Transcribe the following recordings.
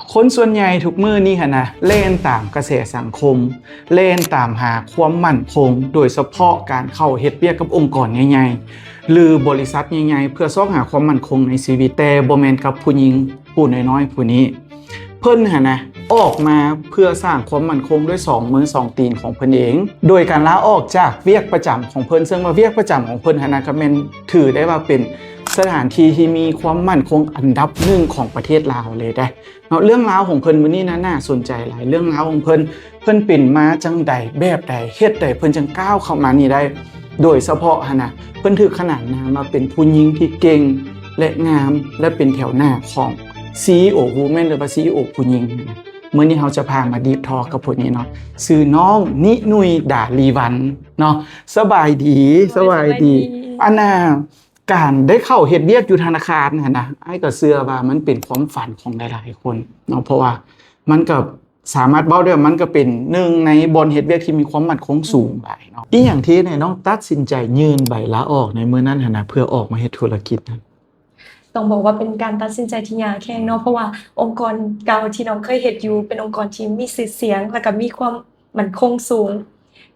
ຄົນສ່ວນໃຫຍ່ທຸກມື້ນີ້ຫັ້ນນະ ແລ່ນຕາມກະແສສັງຄົມ, ແລ່ນຕາມຫາຄວາມໝັ້ນຄົງ, ໂດຍສະເພາະການເຂົ້າເຮັດວຽກກັບອົງກອນໃຫຍ່ໆ ຫຼື ບໍລິສັດໃຫຍ່ໆ ເພື່ອຊອກຫາຄວາມໝັ້ນຄົງໃນຊີວິດ, ແຕ່ບໍ່ແມ່ນກັບຜູ້ຍິງຜູ້ນ້ອຍໆຜູ້ນີ້. ເພິ່ນຫັ້ນນະ ອອກມາເພື່ອສ້າງຄວາມໝັ້ນຄົງດ້ວຍສອງມືສອງຕີນຂອງເພິ່ນເອງ ໂດຍການລາອອກຈາກວຽກປະຈຳຂອງເພິ່ນ, ເຊິ່ງວ່າວຽກປະຈຳຂອງເພິ່ນຫັ້ນນະ ກໍແມ່ນຖືໄດ້ວ່າເປັນສະຖານທີ່ທີ່ມີຄວາມໝັ້ນຄົງອັນດັບໜຶ່ງຂອງປະເທດລາວເລີຍເດ້. ເນາະ ເລື່ອງລາວຂອງເພິ່ນມື້ນີ້ນະ ໜ້າສົນໃຈຫຼາຍ. ເລື່ອງລາວຂອງເພິ່ນ ເພິ່ນເປັນມາຈັ່ງໃດ ແບບໃດ ເຮັດໃດເພິ່ນຈຶ່ງກ້າວເຂົ້າມານີ້ໄດ້. ໂດຍສະເພາະຫັ້ນນະ ເພິ່ນຖືກຂະໜານນາມວ່າເປັນຜູ້ຍິງທີ່ເກັ່ງ ແລະ ງາມ ແລະ ເປັນແຖວໜ້າຂອງ CEO Women ຫຼືວ່າ CEO ຜູ້ຍິງຫັ້ນນະ. ມື້ນີ້ເຮົາຈະພາມາ Deep Talk ກັບຜູ້ນີ້ເນາະ, ຊື່ນ້ອງນິນຸຍ ດາລີວັນເນາະ. ສະບາຍດີ, ສະບາຍດີ. ສະບາຍດີ. ອັນນ່າ ການໄດ້ເຂົ້າເຮັດວຽກຢູ່ທະນາຄານຫັ້ນນະ ອ້າຍກໍເຊື່ອວ່າມັນເປັນຄວາມຝັນຂອງຫຼາຍໆຄົນເນາະ, ເພາະວ່າມັນກໍສາມາດເວົ້າໄດ້ວ່າມັນກໍເປັນໜຶ່ງໃນບ່ອນເຮັດວຽກທີ່ມີຄວາມໝັ້ນຄົງສູງຫຼາຍເນາະ. ອີ່ຫຍັງທີ່ເຮັດໃຫ້ນ້ອງຕັດສິນໃຈຍື່ນໃບລາອອກໃນມື້ນັ້ນຫັ້ນນະ ເພື່ອອອກມາເຮັດທຸລະກິດນັ້ນ? ຕ້ອງບອກວ່າເປັນການຕັດສິນໃຈທີ່ຍາກແຮງເນາະ, ເພາະວ່າອົງກອນເກົ່າທີ່ນ້ອງເຄີຍເຮັດຢູ່ ເປັນອົງກອນທີ່ມີຊື່ສຽງ ແລ້ວກໍມີຄວາມໝັ້ນຄົງສູງ.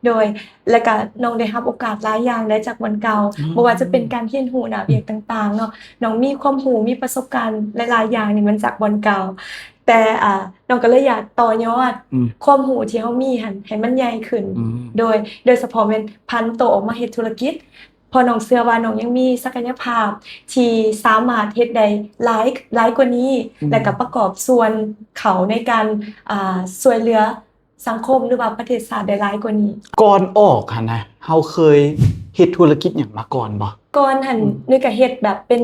ໂດຍ ແລ້ວກະນ້ອງໄດ້ຮັບໂອກາດຫຼາຍຢ່າງໄດ້ຈາກບ່ອນເກົ່າ, ອືມ ບໍ່ວ່າຈະເປັນການຮຽນຮູ້ໜ້າວຽກຕ່າງໆເນາະ, ນ້ອງມີຄວາມຮູ້ ມີປະສົບການຫຼາຍໆຢ່າງນີ້ມາຈາກບ່ອນເກົ່າ, ແຕ່ ອ່າ ນ້ອງກໍເລີຍຢາກຕໍ່ຍອດ ອືມ ຄວາມຮູ້ທີ່ເຮົາມີຫັ້ນໃຫ້ມັນໃຫຍ່ຂຶ້ນ, ອືມ ໂດຍ ໂດຍສະເພາະແມ່ນຜັນໂຕອອກມາເຮັດທຸລະກິດ, ເພາະນ້ອງເຊື່ອວ່ານ້ອງຍັງມີສັກກະຍະພາບທີ່ສາມາດເຮັດໄດ້ຫຼາຍ ຫຼາຍກວ່ານີ້, ອືມ ແລ້ວກໍປະກອບສ່ວນເຂົ້າໃນການ ອ່າ ຊ່ວຍເຫຼືອ ສັງຄົມ ຫຼືວ່າປະເທດຊາດໄດ້ຫຼາຍກວ່ານີ້. ກ່ອນອອກຫັ້ນນະ ເຮົາເຄີຍເຮັດທຸລະກິດຫຍັງມາກ່ອນບໍ່? ກ່ອນຫັ້ນ ອືມ ນຸ້ຍກໍເຮັດແບບເປັນ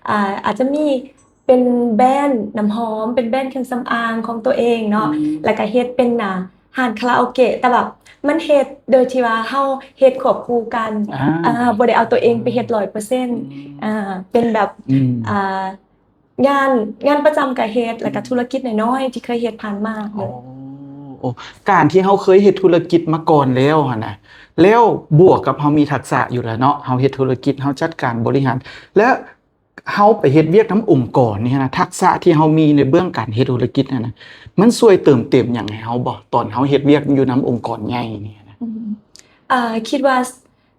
ອ່າ ອາດຈະມີເປັນແບຣນນ້ຳຫອມ ເປັນແບຣນເຄື່ອງສຳອາງຂອງຕົວເອງເນາະ, ອືມ ແລ້ວກໍເຮັດເປັນ ອ່າ ຮ້ານຄາຣາໂອເກະ, ແຕ່ແບບມັນເຮັດໂດຍທີ່ວ່າເຮົາເຮັດຄວບຄູ່ກັນ, ອ່າ ບໍ່ໄດ້ເອົາຕົວເອງໄປເຮັດຮ້ອຍເປີເຊັນ, ອືມ ອ່າ ເປັນແບບ ອືມ ອ່າ ງານ ງານປະຈຳກໍເຮັດ ແລ້ວກໍ ອືມ ທຸລະກິດນ້ອຍໆທີ່ເຄີຍເຮັດຜ່ານມາ. ໂອ້ ໂອ້ ການທີ່ເຮົາເຄີຍເຮັດທຸລະກິດມາກ່ອນແລ້ວຫັ້ນນະ, ແລ້ວບວກກັບເຮົາມີທັກສະຢູ່ແລ້ວເນາະ, ເຮົາເຮັດທຸລະກິດ ເຮົາຈັດການບໍລິຫານ ແລະ ເຮົາໄປເຮັດວຽກນຳອົງກອນນີ້ນະ, ທັກສະທີ່ເຮົາມີໃນເບື້ອງການເຮັດທຸລະກິດຫັ້ນນະ ມັນຊ່ວຍເຕີມເຕັມຫຍັງໃຫ້ເຮົາບໍ່ ຕອນເຮົາເຮັດວຽກຢູ່ນຳອົງກອນໃຫຍ່ນີ້ນະ? ອືມ ເອີ ຄິດວ່າ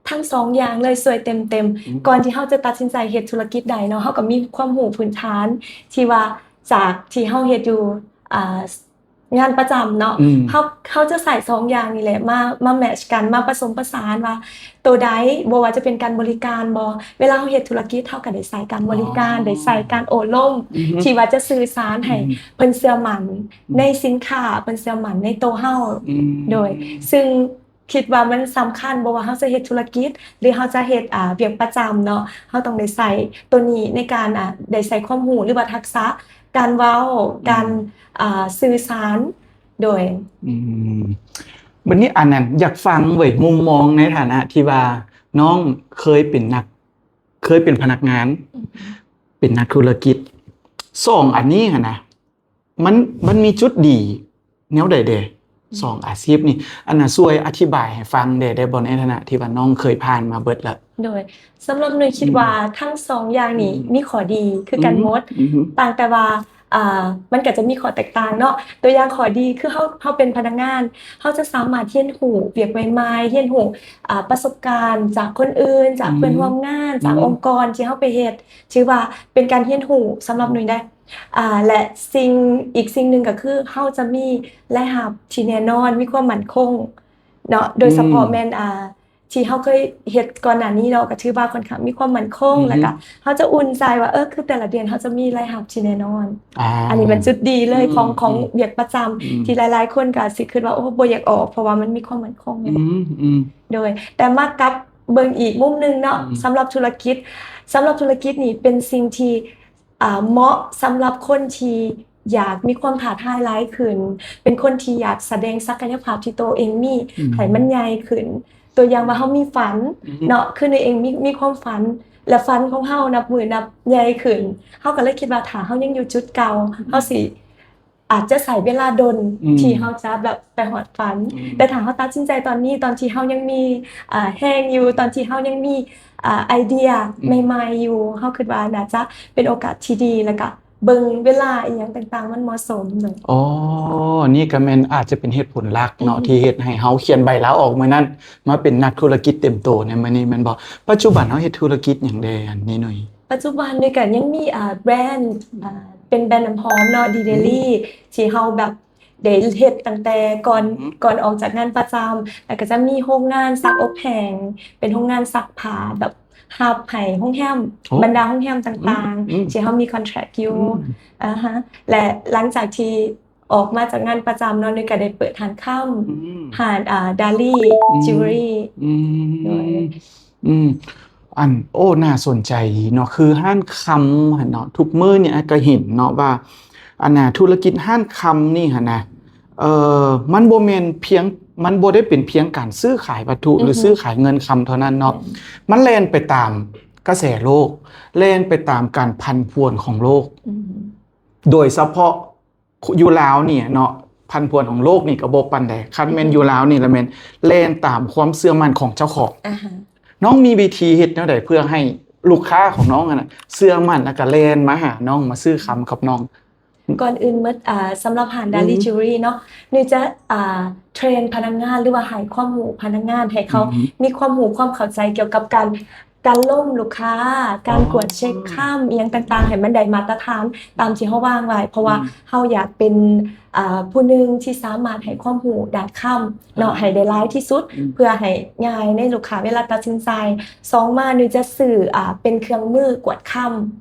ທັງສອງຢ່າງເລີຍ ຊ່ວຍເຕັມໆ. ອືມ ກ່ອນທີ່ເຮົາຈະຕັດສິນໃຈເຮັດທຸລະກິດໃດເນາະ, ເຮົາກໍມີຄວາມຮູ້ພື້ນຖານທີ່ວ່າຈາກທີ່ເຮົາເຮັດຢູ່ ອ່າ ງານປະຈຳເນາະ, ອືມ ເຮົາ ເຮົາຈະໃຊ້ສອງຢ່າງນີ້ແຫຼະມາ ມາແມັດກັນ ມາປະສົມປະສານວ່າໂຕໃດ, ບໍ່ວ່າຈະເປັນການບໍລິການບໍ, ເວລາເຮົາເຮັດທຸລະກິດ ເຮົາກໍໄດ້ໃຊ້ການບໍລິການ, ອໍ ໄດ້ໃຊ້ການໂອ້ລົມ ອືຮຶ ທີ່ວ່າຈະສື່ສານໃຫ້ ອືມ ເພິ່ນເຊື່ອໝັ້ນ ອືມ ໃນສິນຄ້າ, ເພິ່ນເຊື່ອໝັ້ນໃນໂຕເຮົາ. ອືມ ໂດຍ ຊຶ່ງ ຄິດວ່າມັນສຳຄັນ ບໍ່ວ່າເຮົາຈະເຮັດທຸລະກິດ ຫຼື ເຮົາຈະເຮັດ ອ່າ ວຽກປະຈຳເນາະ, ເຮົາຕ້ອງໄດ້ໃຊ້ໂຕນີ້ໃນການ ອ່າ ໄດ້ໃຊ້ຄວາມຮູ້ ຫຼືວ່າທັກສະການເວົ້າ ອືມ ການ ອ່າ ສື່ສານ. ໂດຍ ອືມ ບັດນີ້ອັນນັ້ນ ຢາກຟັງເວີຍ ມຸມມອງໃນຖານະທີ່ວ່ານ້ອງເຄີຍເປັນນັກ ເຄີຍເປັນພະນັກງານ ອືມ ເປັນນັກທຸລະກິດ ສອງອັນນີ້ຫັ້ນນະ ມັນ ມັນມີຈຸດດີແນວໃດແດ່ ອືມ ສອງອາຊີບນີ້? ອັນນ່າ ຊ່ວຍອະທິບາຍໃຫ້ຟັງແດ່ໄດ້ບໍ່ ໃນຖານະທີ່ວ່ານ້ອງເຄີຍຜ່ານມາເບິດແລ້ວ? ໂດຍ ສຳລັບໜ່ວຍຄິດວ່າ ອືມ ທັງສອງຢ່າງນີ້ ອືມ ມີຂໍ້ດີຄືກັນໝົດ ອືມ ຕ່າງແຕ່ວ່າ ອ່າ ມັນກໍຈະມີຂໍ້ແຕກຕ່າງເນາະ. ຕົວຢ່າງຂໍ້ດີຄືເຮົາ ເຮົາເປັນພະນັກງານ ເຮົາຈະສາມາດຮຽນຮູ້ວຽກໃໝ່ໆ ຮຽນຮູ້ ອ່າ ປະສົບການຈາກຄົນອື່ນ ຈາກເພື່ອນ ອືມ ຮ່ວມງານ ຈາກ ອືມ ອົງກອນທີ່ເຮົາໄປເຮັດ ຖືວ່າເປັນການຮຽນຮູ້ສຳລັບໜ່ວຍໄດ້. ອ່າ ແລະ ສິ່ງ ອີກສິ່ງໜຶ່ງກໍຄືເຮົາຈະມີລາຍຮັບທີ່ແນ່ນອນ ມີຄວາມໝັ້ນຄົງເນາະ, ໂດຍສະເພາະ ອືມ ແມ່ນ ອ່າ ທີ່ເຮົາເຄີຍເຮັດກ່ອນໜ້ານີ້ເນາະ ກໍຖືວ່າຂ້ອນຂ້າງມີຄວາມໝັ້ນຄົງ ອືຮຶ ແລ້ວກໍເຮົາຈະອຸ່ນໃຈວ່າ ເອີ ຄືແຕ່ລະເດືອນເຮົາຈະມີລາຍຮັບທີ່ແນ່ນອນ. ອ່າ ອັນນີ້ເປັນຈຸດດີເລີຍ ອືມ ຂອງ ຂອງ ອືມ ວຽກປະຈຳ ອືມ ທີ່ຫຼາຍໆຄົນກໍຊິຄິດວ່າ ໂອ້ ບໍ່ຢາກອອກ ເພາະວ່າມັນມີຄວາມໝັ້ນຄົງ. ອືມ ອືມ ໂດຍ ແຕ່ມາກັບເບິ່ງອີກມຸມໜຶ່ງເນາະ ອືມ ສຳລັບທຸລະກິດ ສຳລັບທຸລະກິດນີ້ເປັນສິ່ງທີ່ ອ່າ ເໝາະສຳລັບຄົນທີ່ຢາກມີຄວາມທ້າທາຍຫຼາຍຂຶ້ນ, ເປັນຄົນທີ່ຢາກສະແດງສັກກະຍະພາບທີ່ໂຕເອງມີ ອືມ ໃຫ້ມັນໃຫຍ່ຂຶ້ນ. ຕົວຢ່າງວ່າເຮົາມີຝັນ ອືມ ເນາະ, ຄືໜ່ວຍເອງມີ ມີຄວາມຝັນ ແລະ ຝັນຂອງເຮົານັບມື້ນັບໃຫຍ່ຂຶ້ນ, ເຮົາກໍເລີຍຄິດວ່າຖ້າເຮົາຍັງຢູ່ຈຸດເກົ່າ ອືມ ເຮົາຊິ ອາດຈະໃຊ້ເວລາດົນ ອືມ ທີ່ເຮົາຈະແບບໄປຮອດຝັນ, ອືມ ແຕ່ຖ້າເຮົາຕັດສິນໃຈຕອນນີ້ ຕອນທີ່ເຮົາຍັງມີ ອ່າ ແຮງຢູ່ ຕອນທີ່ເຮົາຍັງມີ ອ່າ ໄອເດຍ ອືມ ໃໝ່ໆຢູ່ ເຮົາຄິດວ່າໜ້າຈະເປັນໂອກາດທີ່ດີ ແລ້ວກະ ເບິ່ງເວລາອີ່ຫຍັງຕ່າງໆ ມັນເໝາະສົມເນາະ. ອໍ ນີ້ກໍແມ່ນອາດຈະເປັນເຫດຜົນຫຼັກເນາະ ອືຮຶ ທີ່ເຮັດໃຫ້ເຮົາຂຽນໃບລາອອກມື້ນັ້ນ ມາເປັນນັກທຸລະກິດເຕັມໂຕໃນມື້ນີ້ແມ່ນບໍ່? ປັດຈຸບັນເຮົາເຮັດທຸລະກິດຫຍັງແດ່ ອັນນີ້ໜຸ່ຍ? ປັດຈຸບັນນີ້ກໍຍັງມີ ອ່າ ແບຣນ ອ່າ ເປັນແບຣນນ້ຳຫອມເນາະ ດີເດລີ ອືມ ທີ່ເຮົາແບບ ໄດ້ເຮັດຕັ້ງແຕ່ກ່ອນ ອືມ ກ່ອນອອກຈາກງານປະຈຳ ແລ້ວກໍຈະມີໂຮງງານຊັກອົບແຫ້ງ ເປັນໂຮງງານຊັກຜ້າແບບຮັບໃຫ້ໂຮງແຮມ ໂອ້ ບັນດາໂຮງແຮມຕ່າງໆ ອືມ ອືມ ທີ່ເຮົາມີຄອນແທຣັກຢູ່ ອືມ ອາຮະ ແລະ ຫຼັງຈາກທີ່ອອກມາຈາກງານປະຈຳເນາະ ນີ້ກໍໄດ້ເປີດຮ້ານຄຳ ອືມ ຮ້ານ ອ່າ ດາລີ ອືມ ຈິວເວລຣີ ອືມ ໂດຍ ອືມ ອັນ ໂອ້ ໜ້າສົນໃຈດີເນາະ ຄືຮ້ານຄຳຫັ້ນເນາະ ທຸກມື້ນີ້ອ້າຍກໍເຫັນເນາະວ່າ ອັນນ່າ ທຸລະກິດຮ້ານຄຳນີ້ຫັ້ນນະ ເອີ ມັນບໍ່ແມ່ນພຽງ ມັນບໍ່ໄດ້ເປັນພຽງການຊື້ຂາຍວັດຖຸ ອືຮຶ ຫຼື ຊື້ຂາຍເງິນຄຳເທົ່ານັ້ນເນາະ ແມ່ນ ມັນແລ່ນໄປຕາມກະແສໂລກ ແລ່ນໄປຕາມການຜັນຜວນຂອງໂລກ ອືຮຶ ໂດຍສະເພາະ ຢູ່ລາວນີ້ເນາະ ຜັນຜວນຂອງໂລກນີ້ກໍບໍ່ປານໃດ ຄັນແມ່ນ ອືຮຶ ຢູ່ລາວນີ້ລະແມ່ນແລ່ນຕາມຄວາມເຊື່ອໝັ້ນຂອງເຈົ້າຂອງ. ອາຮະ ນ້ອງມີວິທີເຮັດແນວໃດເພື່ອໃຫ້ລູກຄ້າຂອງນ້ອງຫັ້ນນະເຊື່ອໝັ້ນ ແລ້ວກໍແລ່ນມາຫານ້ອງ ມາຊື້ຄຳກັບນ້ອງ? ກ່ອນອື່ນໝົດ ອ່າ ສຳລັບຮ້ານ ອືມ ດາລີ ຈິວເວລຣີ ເນາະ ນີ້ຈະ ອ່າ ເທຣນພະນັກງານ ຫຼືວ່າໃຫ້ຄວາມຮູ້ພະນັກງານ ໃຫ້ເຂົາ ອືມ ມີຄວາມຮູ້ຄວາມເຂົ້າໃຈກ່ຽວກັບການ ການລົມລູກຄ້າ ການ ອໍ ກວດເຊັກຄຳອີ່ຫຍັງຕ່າງໆ ໃຫ້ມັນໄດ້ມາດຕະຖານຕາມທີ່ເຮົາວາງໄວ້ ເພາະວ່າ ອືມ ເຮົາຢາກເປັນ ອ່າ ຜູ້ໜຶ່ງທີ່ສາມາດໃຫ້ຄວາມຮູ້ດ້ານຄຳເນາະ ອ່າ ໃຫ້ໄດ້ຫຼາຍທີ່ສຸດ ອືມ ເພື່ອໃຫ້ງ່າຍໃນລູກຄ້າເວລາຕັດສິນໃຈ. ສອງມາ ໜຶ່ງຈະຊື້ ອ່າ ເປັນເຄື່ອງມືກວດຄຳ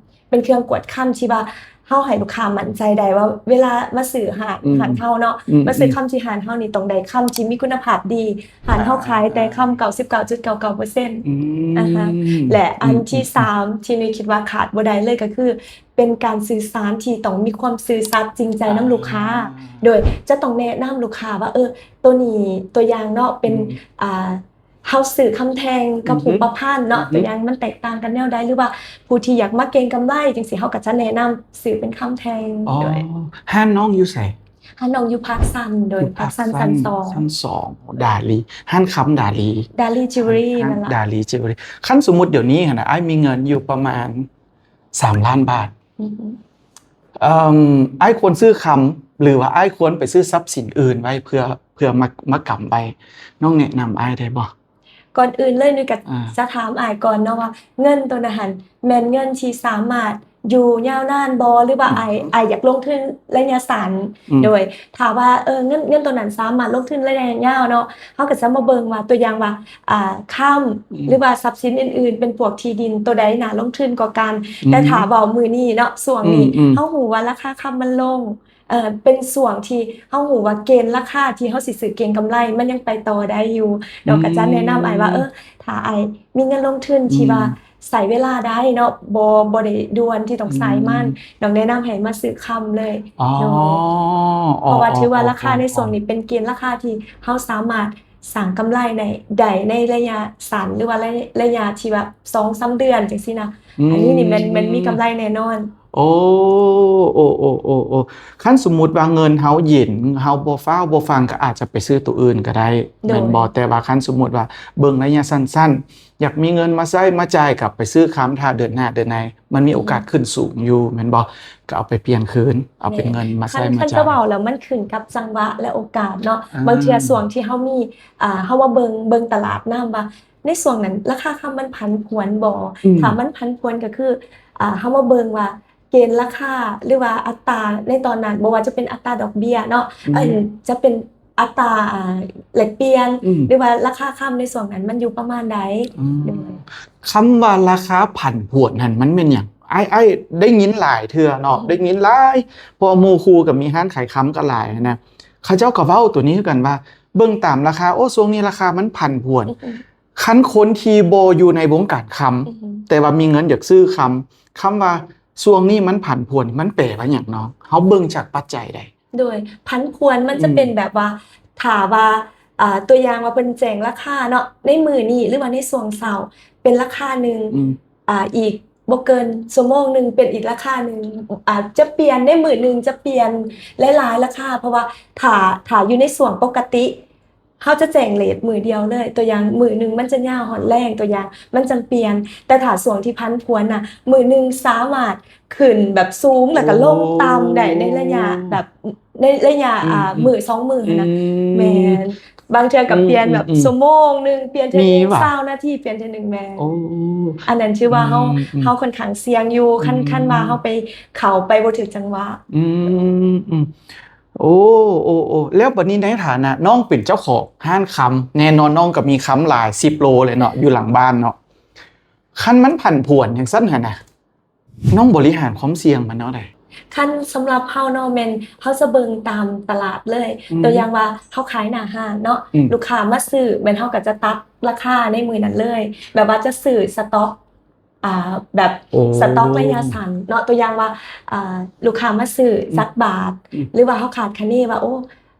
ເປັນເຄື່ອງກວດຄຳທີ່ວ່າເຮົາໃຫ້ລູກຄ້າໝັ້ນໃຈໄດ້ວ່າ ເວລາມາຊື້ຮ້ານ ອືມ ຮ້ານເຮົາເນາະ ອືມ ມາຊື້ຄຳທີ່ຮ້ານເຮົານີ້ ຕ້ອງໄດ້ຄຳທີ່ມີຄຸນນະພາບດີ ຮ້ານເຮົາຂາຍແຕ່ຄຳ ເກົ້າສິບເກົ້າຈຸດເກົ້າເກົ້າເປີເຊັນ ອືມ ອາຮະ ແລະ ອັນ ອືມ ທີສາມ ທີ່ໜຸ່ຍຄິດວ່າຂາດບໍ່ໄດ້ເລີຍກໍຄື ເປັນການສື່ສານທີ່ຕ້ອງມີຄວາມຊື່ສັດຈິງໃຈນຳລູກຄ້າ ອ່າ ໂດຍຈະຕ້ອງແນະນຳລູກຄ້າວ່າ ເອີ ໂຕນີ້ ຕົວຢ່າງເນາະ ເປັນ ອືມ ອ່າ ເຮົາຊື້ຄຳແທ່ງກັບ ອືຮຶ ຮູບປະພັນເນາະ ອືຮຶ ຕົວຢ່າງມັນແຕກຕ່າງກັນແນວໃດ ຫຼືວ່າຜູ້ທີ່ຢາກມາເກັງກຳໄລຈັ່ງຊີ້ ເຮົາກໍຈະແນະນຳຊື້ເປັນຄຳແທ່ງ. ອໍ ໂດຍ ຮ້ານນ້ອງຢູ່ໃສ? ຮ້ານນ້ອງຢູ່ພາກຊັນ ໂດຍ ຢູ່ພາກຊັນ ພາກຊັນ ຊັ້ນສອງ ຊັ້ນສອງ ດາລີ ຮ້ານຄຳດາລີ ດາລີຈິວເວລຣີ ນັ້ນລະ ດາລີຈິວເວລຣີ. ຄັນສົມມຸດດຽວນີ້ຫັ້ນນະ ອ້າຍມີເງິນຢູ່ປະມານສາມລ້ານບາດ ອືຮຶ ເອີ່ມ ອ້າຍຄວນຊື້ຄຳ ຫຼືວ່າອ້າຍຄວນໄປຊື້ຊັບສິນອື່ນໄວ້ເພື່ອ ເພື່ອມາ ມາກຳໄວ້ ນ້ອງແນະນຳອ້າຍໄດ້ບໍ່? ກ່ອນອື່ນເລີຍ ໜຸ່ຍກໍ ອ່າ ຈະຖາມອ້າຍກ່ອນເນາະວ່າ ເງິນໂຕນັ້ນຫັ້ນແມ່ນເງິນທີ່ສາມາດຢູ່ຍາວນານບໍ່ ຫຼືວ່າ ອືມ ອ້າຍ ອ້າຍຢາກລົງທຶນໄລຍະສັ້ນ? ອືມ ໂດຍ ຖ້າວ່າ ເອີ ເງິນ ເງິນໂຕນັ້ນສາມາດລົງທຶນໄລຍະຍາວເນາະ ເຮົາກໍຈະມາເບິ່ງວ່າ ຕົວຢ່າງວ່າ ອ່າ ຄຳ ອືມ ຫຼືວ່າຊັບສິນອື່ນໆ ເປັນພວກທີ່ດິນ ໂຕໃດໜ້າລົງທຶນກວ່າກັນ? ອືມ ແຕ່ຖ້າເວົ້າມື້ນີ້ເນາະ ຊ່ວງນີ້ ອືມໆ ເຮົາຮູ້ວ່າລາຄາຄຳມັນລົງ ເອີ ເປັນຊ່ວງທີ່ເຮົາຮູ້ວ່າເກນລາຄາທີ່ເຮົາຊິຊື້ເກັງກຳໄລ ມັນຍັງໄປຕໍ່ໄດ້ຢູ່ເນາະ ອືມ ກໍຈະແນະນຳອ້າຍວ່າ ເອີ ຖ້າອ້າຍມີເງິນລົງທຶນ ອືມ ທີ່ວ່າໃຊ້ເວລາໄດ້ເນາະ ບໍ່ ບໍ່ໄດ້ດ່ວນທີ່ຕ້ອງໃຊ້ມັນ ອືມ ນ້ອງແນະນຳໃຫ້ມາຊື້ຄຳເລີຍ. ອໍ ໂດຍ ອໍ ເພາະວ່າ ອໍ ຖືວ່າລາຄາ ອໍ ໃນຊ່ວງນີ້ເປັນເກນລາຄາທີ່ເຮົາສາມາດ ສ້າງກຳໄລໄດ້ ໄດ້ໃນໄລຍະສັ້ນ ຫຼືວ່າໄລ ໄລຍະທີ່ແບບສອງສາມເດືອນຈັ່ງຊີ້ນະ ອືມ ອັນນີ້ນີ້ແມ່ນ ແມ່ນມີກຳໄລແນ່ນອນ. ໂອ້ ໂອ້ ໂອ້ ໂອ້ ໂອ້ ຄັນສົມມຸດວ່າເງິນເຮົາເຢັນ ເຮົາບໍ່ຟ້າວບໍ່ຟັ່ງ ກໍອາດຈະໄປຊື້ໂຕອື່ນກໍໄດ້ ໂດຍ ແມ່ນບໍ່? ແຕ່ວ່າຄັນສົມມຸດວ່າເບິ່ງໄລຍະສັ້ນໆ ຢາກມີເງິນມາໃຊ້ມາຈ່າຍ ກໍໄປຊື້ຄຳ ຖ້າເດືອນໜ້າເດືອນໃນ ມັນມີໂອກາດ ອືມ ຂຶ້ນສູງຢູ່ ແມ່ນບໍ່? ກໍເອົາໄປປ່ຽນຄືນ ເອົາເປັນເງິນມາໃຊ້ມາຈ່າຍ. ຄັນ ຄັນຈະເວົ້າແລ້ວ ມັນຂຶ້ນກັບຈັງຫວະ ແລະ ໂອກາດເນາະ. ອ່າ ບາງເທື່ອຊ່ວງທີ່ເຮົາມີ ອ່າ ເຮົາມາເບິ່ງ ເບິ່ງຕະຫຼາດນຳວ່າ ໃນຊ່ວງນັ້ນລາຄາຄຳມັນຜັນຜວນບໍ່? ອືມ ຖ້າມັນຜັນຜວນກໍຄື ອ່າ ເຮົາມາເບິ່ງວ່າເກນລາຄາ ຫຼືວ່າອັດຕາໃນຕອນນັ້ນ ບໍ່ວ່າຈະເປັນອັດຕາດອກເບ້ຍເນາະ ອືມ ເອີ ຈະເປັນ ອັດຕາ ອ່າ ແລກປ່ຽນ ອືມ ຫຼືວ່າລາຄາຄຳໃນຊ່ວງນັ້ນມັນຢູ່ປະມານໃດ? ອືມ ໂດຍ ຄຳວ່າລາຄາຜັນຜວນຫັ້ນ ມັນແມ່ນຫຍັງ? ອ້າຍ ອ້າຍໄດ້ຍິນຫຼາຍເທື່ອເນາະ ອືມ ໄດ້ຍິນຫຼາຍ ເພາະວ່າໝູ່ຄູ່ກໍມີຮ້ານຂາຍຄຳກໍຫຼາຍນະ ເຂົາເຈົ້າກໍເວົ້າໂຕນີ້ຄືກັນວ່າ ເບິ່ງຕາມລາຄາ ໂອ້ ຊ່ວງນີ້ລາຄາມັນຜັນຜວນ ອືມ ຄັນຄົນທີ່ບໍ່ຢູ່ໃນວົງການຄຳ ອືມ ແຕ່ວ່າມີເງິນຢາກຊື້ຄຳ ຄຳວ່າຊ່ວງນີ້ມັນຜັນຜວນ ມັນແປວ່າຫຍັງນ້ອງ? ເຮົາເບິ່ງຈາກປັດໄຈໃດ? ໂດຍ ຜັນຜວນມັນຈະເປັນ ອືມ ແບບວ່າ ຖ້າວ່າ ອ່າ ຕົວຢ່າງວ່າເພິ່ນແຈ້ງລາຄາເນາະ ໃນມື້ນີ້ ຫຼືວ່າໃນຊ່ວງເຊົ້າ ເປັນລາຄາໜຶ່ງ ອືມ ອ່າ ອີກບໍ່ເກີນຊົ່ວໂມງໜຶ່ງ ເປັນອີກລາຄາໜຶ່ງ ອາດຈະປ່ຽນ ໃນມື້ໜຶ່ງຈະປ່ຽນຫຼາຍໆລາຄາ ເພາະວ່າຖ້າ ຖ້າຢູ່ໃນຊ່ວງປົກກະຕິ ເຮົາຈະແຈ້ງເຣດມື້ດຽວເລີຍ. ຕົວຢ່າງ ມື້ໜຶ່ງມັນຈະຍາວຮອດແລງ, ຕົວຢ່າງ ມັນຈັ່ງປ່ຽນ. ແຕ່ຖ້າຊ່ວງທີ່ຜັນຜວນນະ, ມື້ໜຶ່ງສາມາດຂຶ້ນແບບສູງ ແລ້ວກໍລົງຕ່ຳໄດ້ໃນໄລຍະແບບ ໃນໄລຍະ ອືມ ອາ ອືມ ມື້ສອງມື້ຫັ້ນນະ. ອືມ ແມ່ນ. ບາງເທື່ອກໍປ່ຽນແບບ ອືມ ອືມ ຊົ່ວໂມງໜຶ່ງ ປ່ຽນເທື່ອໜຶ່ງ ມີວະ ຊາວນາທີ ປ່ຽນເທື່ອໜຶ່ງ. ແມ່ນ. ໂອ້ ອັນນັ້ນຖືວ່າເຮົາ ອືມ ອືມ ເຮົາຄ່ອນຂ້າງສ່ຽງຢູ່ ຄັນ ອືມ ຄັນວ່າເຮົາໄປ ເຂົ້າໄປບໍ່ຖືກຈັງຫວະ. ອືມ ອືມ ໂອ້ ໂອ້ ໂອ້ ແລ້ວບັດນີ້ໃນຖານະນ້ອງເປັນເຈົ້າຂອງຮ້ານຄຳ ແນ່ນອນນ້ອງກໍມີຄຳຫຼາຍສິບໂລເລີຍເນາະ ຢູ່ຫຼັງບ້ານເນາະ. ຄັນມັນຜັນຜວນຈັ່ງຊັ້ນຫັ້ນນະ ນ້ອງບໍລິຫານຄວາມສ່ຽງມັນແນວໃດ? ຄັນສຳລັບເຮົາເນາະ ແມ່ນເຮົາຈະເບິ່ງຕາມຕະຫຼາດເລີຍ. ອືມ ຕົວຢ່າງວ່າເຮົາຂາຍໜ້າຮ້ານເນາະ ອືມ ລູກຄ້າມາຊື້ ແມ່ນເຮົາກໍຈະຕັດລາຄາໃນມື້ນັ້ນເລີຍ ແບບວ່າຈະຊື້ສະຕັອກ ອ່າ ແບບ ໂອ້ ສະຕັອກໄລຍະສັ້ນເນາະ. ຕົວຢ່າງວ່າ ອ່າ ລູກຄ້າມາຊື້ ອືມ ຈັກບາດ ອືມ ຫຼືວ່າເຮົາຄາດຄະເນວ່າ ໂອ້